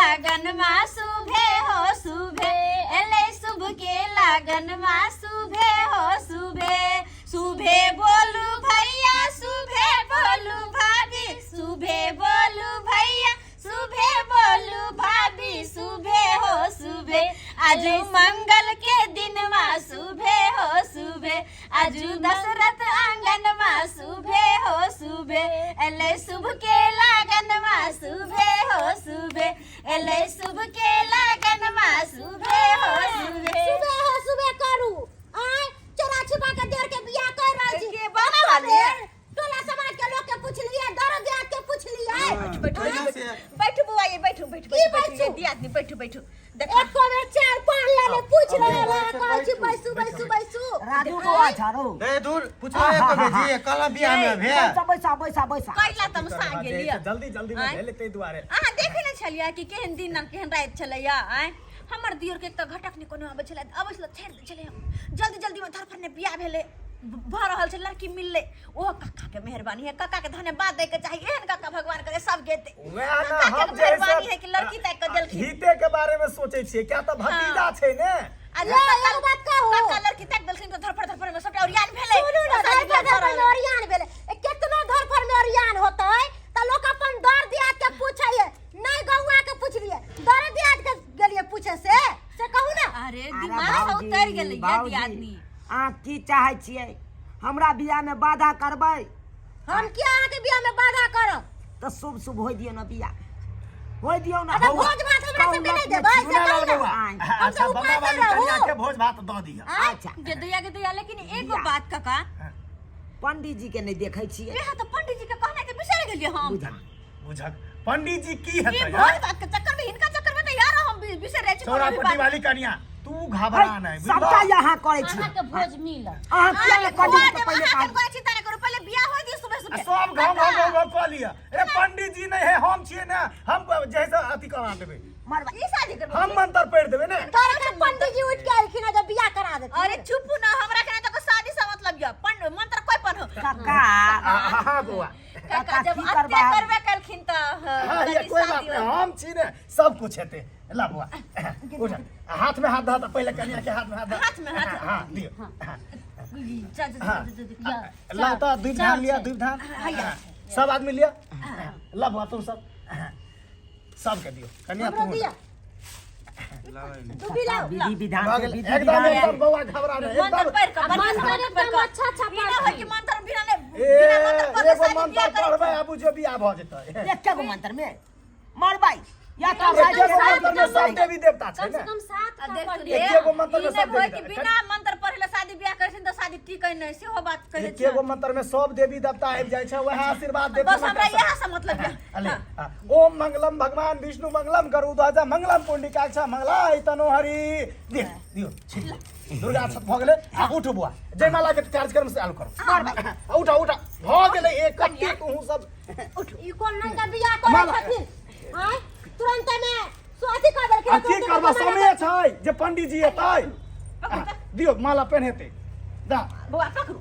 लगन मा शुभे हो शुभे, एलै शुभ के लगन मा शुभे हो शुभे। शुभे बोलू भैया, शुभे बोलू भाभी, शुभे बोलू भैया, शुभे बोलू भाभी, शुभे हो शुभे। आज मंगल के दिन मा शुभे हो शुभे, आज दशरथ आंगन मा शुभे हो शुभे। एलै शुभ के लगन मा शुभे हो शुभे, एलै शुभ के लगन मा शुभे हो शुभे। सुबह हो सुबह करू आय, चोरा छिपा के देर के बियाह कर रहल छी। के बात वाले? टोला समाज के लोग के पूछ लियै, दरो दियाद के पूछ लियै। बैठू बैठू बैठू बुआ, ये बैठू बैठू। की बैठू? बैठू? ये दियादनी, बैठू बैठू, देखा। एको बेर चार पान लेने पूछ रहल है, कहै छी बैसू बैसू बैसू। राजू बौआ छाड़ो। ए दूर पूछो एक बेजी कल बियाह में भेल। बैसा बैसा बैसा बैसा। कैला तमसा गेलियै? जल्दी जल्दी में आँय? भेल ताहि दुआरे। अहाँ देखै ने छलियै कि केहन दिन आ केहन राति छलैया? आँय, हमर दियोर के एक तऽ घटक नहि कोनो आबै छलै, अबै छलै छाड़ि दै छलै। हम जल्दी जल्दी मे धरफड़ ने बियाह भेलै, भऽ रहल छै, लड़की मिललै, ओहो कक्का के मेहरबानी है। कक्का के धन्यवाद दै के चाही। एहन कक्का भगवान करे सबके देतै। वएह ने। कक्का के हम जे है से मेहरबानी है कि लड़की ताकि कऽ देलखिन। हिते के बारे में सोचै छियै, क्या तऽ भतीजा छै ने। आ ले, कक्का एगो बात कहू। कक्का लड़की ताकि देलखिन तऽ धरफड़ धरफड़ मे सबटा ओरियान भेलै। सुनू ने, शादी धरफड़ बियाह भऽ धरफड़ में रहल है। ओरियान भेलै। ए, केतनो धरफड़ में ओरियान होतै तऽ लोक अपन दर दियाद के पूछैये नहि, गौआ के पुछलिए, दर दियाद के गेलिए पूछे से से कहू ने। अरे अरे दिमाग से भाउजी, उतर गेलै ये भाउजी, दियादनी। अहाँ की चाहै छियै? हमरा बियाह में बाधा करबै? हम किया अहाँके बियाह में बाधा करब? तऽ शुभ शुभ होइ दियौ ने, बियाह होइ दियौ ने। अच्छा, भोज भात हमरा सबके नहि देबै से सुना कहू लाल ने। बौआ। आँय। हम अच्छा सब बम्बा उपाय वाली रहू। कन्या के भोज भात दऽ दिअ। आँय? अच्छा। गे दैया, गे दैया, लेकिन एगो बियाह। बात काका। पंडित जी के नहि देखै छियै। इएह तऽ पंडित जी के कहनाइ तऽ बिसरि गेलियै हम। बुझा बुझक पंडित जी की ई हेतै? भोज भात के चक्कर में, हिनका चक्कर में तऽ यार हम बिसरि जाइ छी कोनो चौरा भी पट्टी बात। वाली कनिया, तू घबरा नहीं। सबटा यहाँ करै छी। अहाँके भोज मिलत। अहाँ किया ने खुआ पंडित जी के देब, पहिले अहाँके कहै? कोनो चिंता नहि करू, पहिले बियाह होय दियौ सुबह सुबह। सब गाँव गाँव गाँव गाँव कऽ लिअ। अरे पंडित जी नहीं है, हम छियै ने, हम जैसे अथी करा देबै। मरबा ई शादी करबै। हम मंत्र पढ़ि देबै ने। तोरा के पंडित जी उठ के एलखिन हँ जे बियाह करा देथिन? अरे चुप ना, हमरा के ना तो शादी से मतलब यऽ, पंड मंत्र कोई पन हो। काका। हाँ बौआ। काका, काका, जब की अत्ते करबा? करबे केलखिन तऽ हाँ, ये कनि कोई बात शादी नहीं, हम छी ने, सब कुछ हेतै। ला बौआ, उठ, हाथ में हाथ धऽ तऽ पहिले कनिया के हाथ में हाथ धऽ। हाथ में हाथ। हाँ दियौ। हाँ। जा जा जा जा, जा। ला तऽ दुइ धान लिअ, दुइ धान सब आदमी लिअ। ला बौआ, तुम सब सबके दियौ। कनिया, हमरो तू दिया, तू भी लाओ। विधि विधान भऽ से गेलै। विधि एकदम विधान से। एकदम बौआ, घबरा नहीं। मंत्र एकदम पढ़ कऽ, बढ़िआँ से मंत्र मंत्र पढ़ एकदम कऽ। अच्छा अच्छा ई ना पढ़। होय कि मंत्र बिना ने ए बिना मंत्र पढ़ले एगो शादी मंत्र बियाह करै। पढ़बै आबू जो बियाह भऽ जेतै। एके गो मंत्र में मरबै या एके गो मंत्र में सब देवी देवता छै कम से ने। कम सात आ टा देख पढ़ रे, एके गो मंत्र ई में नहि सब होय देवी कि देवता। बिना मंत्र पढ़ले शादी बियाह करै छै तऽ शादी टिकै नहि, सेहो बात कहै एके गो मंत्र में सब देवी देवता आबि जाइ छै, वएह आशीर्वाद देते। बस हमरा इएह से मतलब यऽ। अले हाँ। ओम मंगलम भगवान विष्णु मंगलम गरुड़ मंगलम पुंडरीकाक्ष मंगलाय तनोहरि। दियौ दियौ, छिट दुर्गा छत भऽ गेलै। आ उठू बुआ, जयमाला के कार्यक्रम चालू करू। आ, उठा उठा, भऽ गेलै। एक कत्ते तूहू सब। ई कोन नंगा बियाह करै माला। छथिन? आँय, तुरंत में स्वाति कर देलखिन। आ की करबा, समय छै जे पंडित जी एतै। आ, दियौ, माला पहिनेतै दा। बौआ, पकड़ू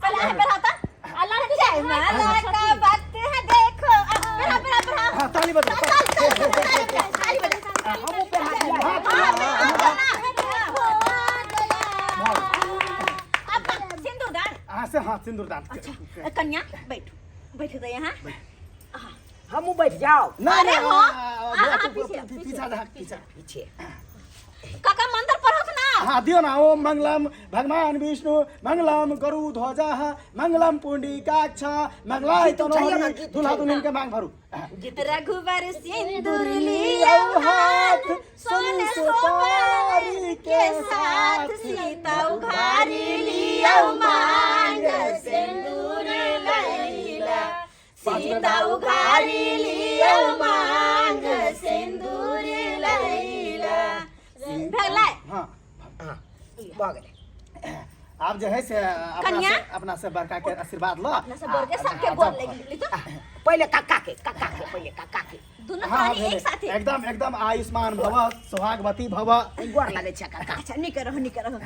पहले, अहाँ पहला तऽ आ लड़की के जयमाला का वक्त है देखो, पहला पहला पहला। हाँ, ताली बजाओ। ताली ताली बजाओ। हमहूँ पहिरा दिया। अब सिंदूरदान। हाँ से हाँ, सिंदूरदान। अच्छा कन्या, बैठू बैठू तो यहाँ। हमहूँ बैठ जाओ? ना। अरे ना, हाँ। आ, आ, बुआ, आ, तू पीछे, पीछा जा, पीछा। पीछे। काका, मंत्र पढ़ो ना। हाँ, दियो ना। ओम मंगलम भगवान विष्णु मंगलम गरुड़ ध्वजा मंगलम पुंडरीकाक्ष मंगलाय गीत उठाइए ना, तनोहरि। गीत दुल्हा उठाइए। दुल्हन के मांग भरू। रघुवर सिंदूर लियो लियो हाथ सोने सोने सुपारी सुपारी के साथ, सीता उघारी लियो मांग सिंदूर लैला, सीता उघारी लियो मांग सिंदूर लैला। भगलै? हाँ। हाँ, भऽ गेलै। आब जे है से अपना कन्या? से अपना से बड़का के आशीर्वाद ल। अपना सब वर्ग के सबके गोर लागि गेली तऽ। पहिले काका के, काका के पहिले, काका के। दुनू हाँ प्राणी भेलै। एक साथे। एकदम एकदम, आयुष्मान भव, सौभाग्यवती भव। गोर लागै छै काका। अच्छा, नीक रहू, नीक रहू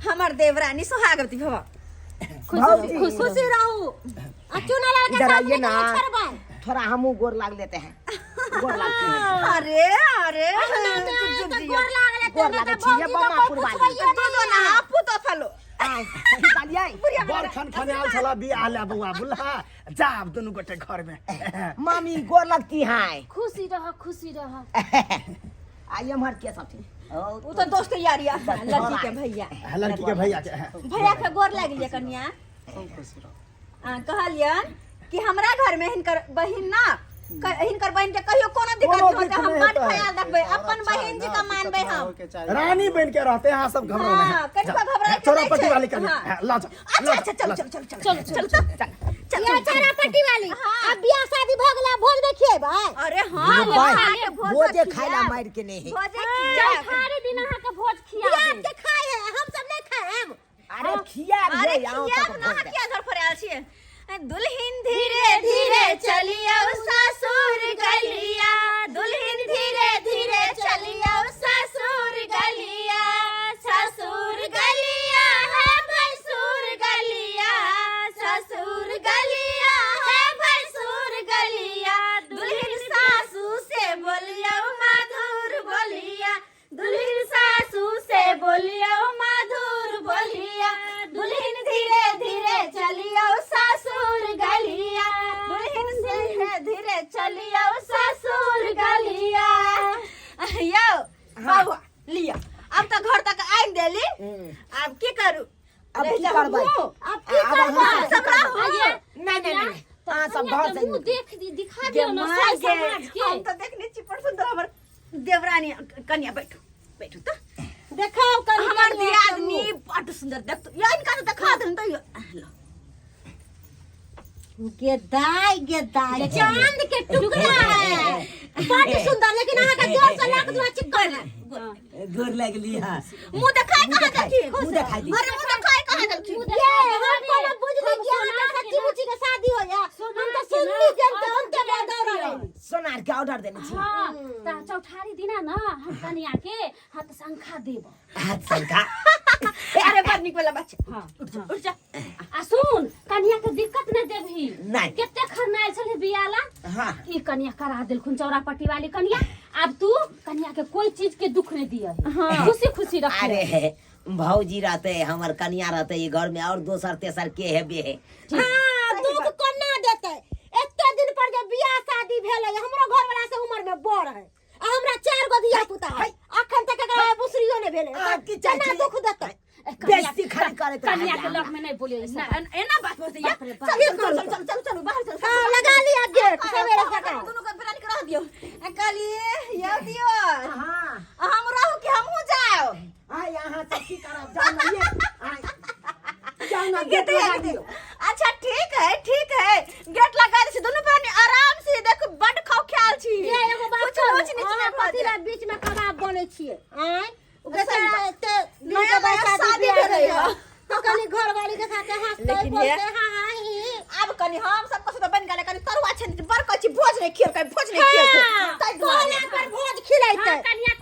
हमर देवरानी, सोहागवती भव। भौजी, खुशी रहू आ चुना लाल के इधर साथ आइए में ना। नहीं छोड़बै। थोड़ा हमहूँ गोर लाग लेते हैं। गोर लागती है। अरे अरे तऽ चुप चुप गोर लागलै गोर तऽ लागै नहि तऽ छी, भौजी बमा के कोइ पुरवाली। पुछबैये तो दो ना आपू तो फलो आय, निकालियै बड़ खन खनायल छला बियाह ले बौआ बुल्हा जा आब दुनू गोटे घर में मामी गोर लगती है। खुशी रह, खुशी रह। आ एम्हर के सब छै? ओ, उ तो दोस्त यार या लड़की के भैया। लड़की के भैया के। भैया के गोर लागलिए कनिया। कहलियन कि हमरा घर में हिनकर बहिन ना हिनकर बहिन के कहियो कोनो दिक्कत कोनो होते दिक्कत हम नहीं बड होतै। ख्याल रखबै, अपन बहिन जी का मानबै हम। रानी बन के रहते हैं सब, घबराओ नहीं। हाँ, कनिको घबराए के चौरा नहीं पट्टी छै। वाली कनिया। हाँ। हाँ, ला जाओ। अच्छा अच्छा, चल चल चल चल चल चल चल। ये चारा पट्टी वाली, अब बियाह शादी भ गेलै, भोज नहीं खिएबै? अरे हाँ, बाय, अहाँके भोज भोजे खियाएब। खाइ ला मारि के नहीं है। भोजे खियाएब। चौठारी दिन अहाँके भोज खिया बियाह देब। के खाए है, हम सब नहीं खाएब। अरे खिया अरे रे, आओ खियाब तक ना, भोज। किया घर पर आयल छियै? दुल्हिन धीरे धीरे चलियौ ससुर गलिया, दुल्हिन धीरे धीरे चलियौ ससुर गलिया, ससुर गलिया है भैंसुर गलिया, ससुर गलिया है भैंसुर गलिया, दुल्हिन सासू से बोलियौ मधुर बोलिया, दुल्हिन सासू से बोलियौ मधुर बोलिया, दुल्हिन धीरे धीरे चलियौ ससुर गलिया, दुल्हिन धीरे धीरे चलियौ ससुर गलिया। यौ बौआ लिअ, अब तऽ घर तक आनि देली, आब की करू? अब रहि की जाउ करबै? हमहूँ। अब की आब करबै? अहाँ सब रहू। नहीं नहीं नहीं, अहाँ सब घर से मुँह देख दिखा दियौ ना माय सारा गे, समाज के। हम तऽ देखने छी बड़ सुंदर हमर देवरानी कनिया। बैठू बैठू तऽ देखाओ कनी हमर कनिया के दियादनी मुँह। बड सुंदर देखतो या इनका तऽ देखा देन तऽ लो। गे दाई, गे दाई, चांद के टुकड़ा है, बड सुंदर, लेकिन अहाँ के जोर से लाख दुआ चिक्कन है। गोर लगली है। मुँह देखाय कहाँ देलखिन? मुँह देखाय दी। अरे मुँह देखाय कहाँ देलखिन? ये हम कोनो बुझली कि अहाँ के सच्ची मुच्ची के शादी होया, हम तऽ सुनली जनते उनके बाद दौड़ल रही। सोनार के ऑर्डर देने छी। हाँ, तऽ चौठारी दिना ना हम कनिया के हाथ शंखा देब। हाथ शंखा। अरे बड़ नीक वाला बात छै। हाँ, उठ जा, उठ जा। आ सुन, कनिया के दिक्कत नहीं देबही। नहीं। कते खरनायल छलै बियाला। हाँ। ई कनिया करा देलखुन चौरा पट्टी वाली कनिया। आब तू कनिया के कोई चीज के दुख नहीं दिया। हाँ। खुशी खुशी रख। अरे भौजी रहते, हमर कनिया रहते ई घर में, और दोसर तेसर के है बे है। हाँ, दुख कोना देते? एते दिन पर जे बियाह शादी भेलै, हमरो घर वाला से उम्र में बड़ है आ हमरा चार गो धिया पुता है, अखन तक एकरा बुसरियो नहीं भेलै। आ, की चाहै केना छी? दुख देते? बेइज्जती खाली करैत रहै। कनिया के लग में नहीं बोलियो ई सब। ना, एना बात बोलते या। बाप रे बाप। चल चल चल चल चल चल बाहर चल। हाँ, लगा लिया गेट सवेरे सकाल। दुनू के प्राणी के रह दियो। आ कहलिए यौ दियो। हाँ। हम रहू कि हमहूँ जाओ? आय अहाँ सब की करब, जाउ ना ये। आय। जाउ ना, गेट गेट लगा लगा दियौ। दियो। अच्छा ठीक है ठीक है, गेट लगा दै छी, दुनू प्राणी आराम से देखू, बड खाओ ख्याल छी। ये एगो बात कुछ कहू, ऊँच नीच अहाँ नहि भऽ कथी जाय। ला बीच में कबाब बनै छियै? आँय, सही बेचारा बात। एते दिन नया के बाद नया शादी शादी बियाह भेलै भेलै हँ। तो कनी घरवाली के साथे हंसते लेकिन बोलते ये- हाँ हाँ ही। आब कनी हम सब कसो तऽ बनि गेलै, कनी तरुआ छै, बड़ कहै छी भोज नहि खियलकै, भोज नहि खियलकै। हाँ, ताहि दुआरे। कोना पर भोज खिलैतै? हाँ, कनिया